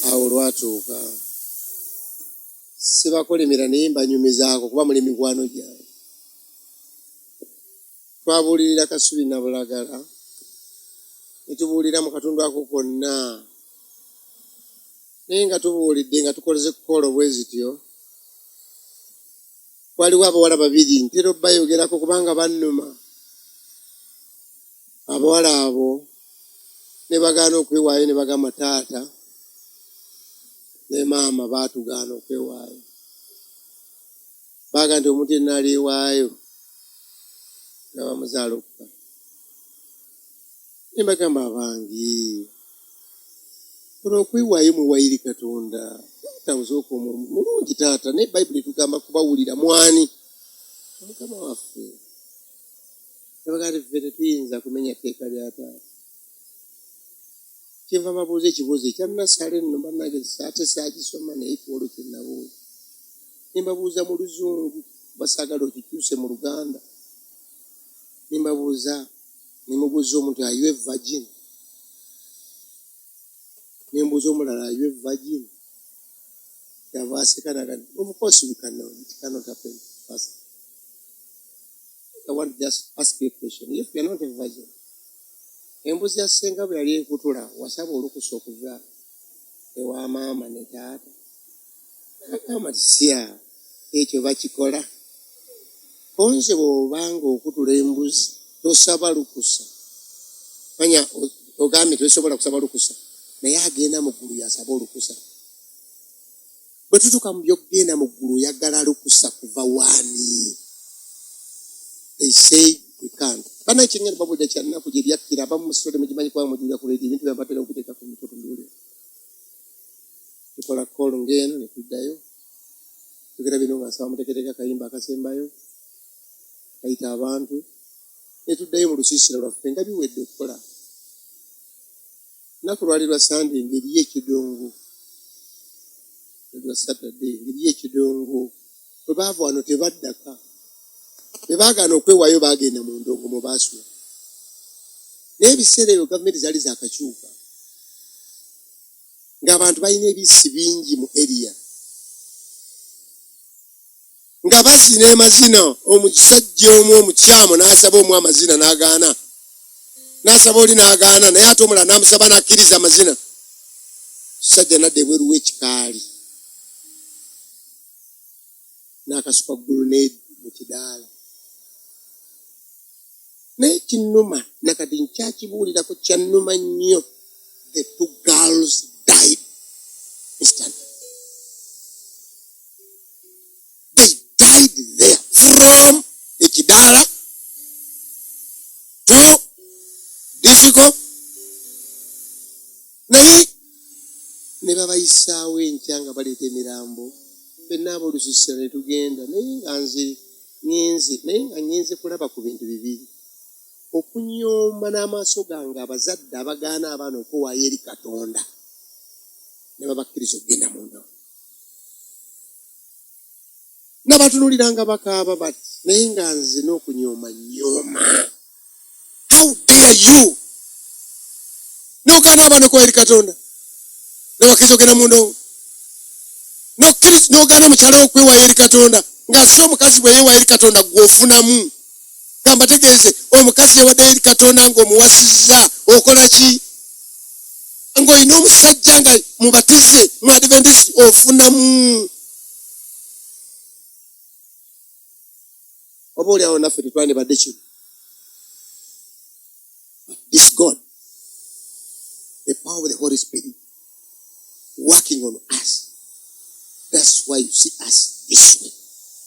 Awo olwatuuka, sibakolimira naye mbanyumizaako kuba muli mikwano gyange. Twabuulirira Kasubi Nabulagala ne tubuulira mu katundu ako konna, naye nga tubuulidde nga tukoleze kukola bwe zityo, waliwo abawala babiri ntera obbayogerako kubanga bannuma. Abawala abo ne bagaana okwewaayo ne bagamba taata ne maama baatugaana okwewaayo, baaga nti omuntu yenna aliewaayo nga bamuzaala okufa. Ne mbagamba, abange, kono okwewaayo mwewayiri Katonda. Taata musooka mulungi taata, naye Bayibuli etugamba kubawulira mwani Mukama waffe. Nebagaa nti ffe tetuyinza kumenya tteeka lya taata. Kyenva mbabuuza ekibuuzo ekya nasale nno bannange, ate saagisoma naye ku olwo kye nabuuza ne mbabuuza mu Luzungu, basaagala okikyuse mu Luganda. Ne mbabuuza, ne mubuuza omuntu, "Are you a virgin?" Ne mbuuza omulala, "Are you a virgin?" Yava aseka naga, "Of course we cannot, it cannot happen first. I want to just ask you a question. If you are not a virgin, embuzi ya ssenga bwe yali ekutula, wasaba olukusa okuva ewa maama ne taata?" Agamba ti sya ekyo bakikola konze bw'obanga okutula embuzi tosaba lukusa, manya ogambye tosobola kusaba lukusa, naye agenda mu ggulu yasaba olukusa. Bwe tutuuka mu byokugenda mu ggulu, oyagala lukusa kuva waani? They say we can't. Banaye, kyengenda babuulira kyannaku gye byakkira abamu mu story mugimanyi kubanga mugiwulira ku radio. Ebintu byabatera okuteeka ku mikutu mbiwulira. Tukola call ng'eno ne tuddayo tugera bino nga nsaba muteeketeeke akayimba akasembayo kayita abantu ne tuddayo mu lusiisira lwaffe nga biwedde okukola. Lunaku lwali lwa Sande ng'eriyo ekidongo, lwa Saturday ng'eriyo ekidongo. Bwe baava wano tebaddaka, bwe baagaana okwewaayo baagenda mu ndongo mwe baasula. Naye ebiseera ebyo gavumenti zaali zaakakyuka ng'abantu balina ebissi bingi mu area nga bazina amazina. Omusajja omu omukyamu n'asaba omu amazina n'agaana, n'asaba oli n'agaana, naye ate omulala n'amusaba n'akkiriza amazina. Musajja nadda ebweru w'ekikaali n'akasuka grenade mu kidaala. Naye kinnuma nakati nkyakibuulirako, kyannuma nnyo. The two girls died instantly. They died there from ekidaala to disco, naye ne babayisaawo enkya nga baleeta emirambo. Ffenna ab'olusisira ne tugenda, naye nga nze ŋŋenze, naye nga ŋŋenze kulaba ku bintu bibiri: okunyooma n'amaaso gange abazadde abagaana abaana okwewaayo eri Katonda ne babakkiriza okugenda mu ndongo. Nabatunuuliranga bakaaba bati, naye nga nze n'okunyooma nyooma. How dare you n'ogaana abaana okuwa eri Katonda nebakkiriza okugenda mu ndongo, n'ogaana mukyala wo okwewaayo eri Katonda, ng'ase omukazi bwe yeewaayo eri Katonda gw'ofunamu. Gamba tegeeze omukazi yewaddeyo eri Katonda ng'omuwasizza, okola ki? Ng'olina omusajja nga mubatize mu Adventist, ofunamu? Oba oli awo naffe tetwandibadde kino. This God, the power of the Holy Spirit working on us, that's why you see us this way.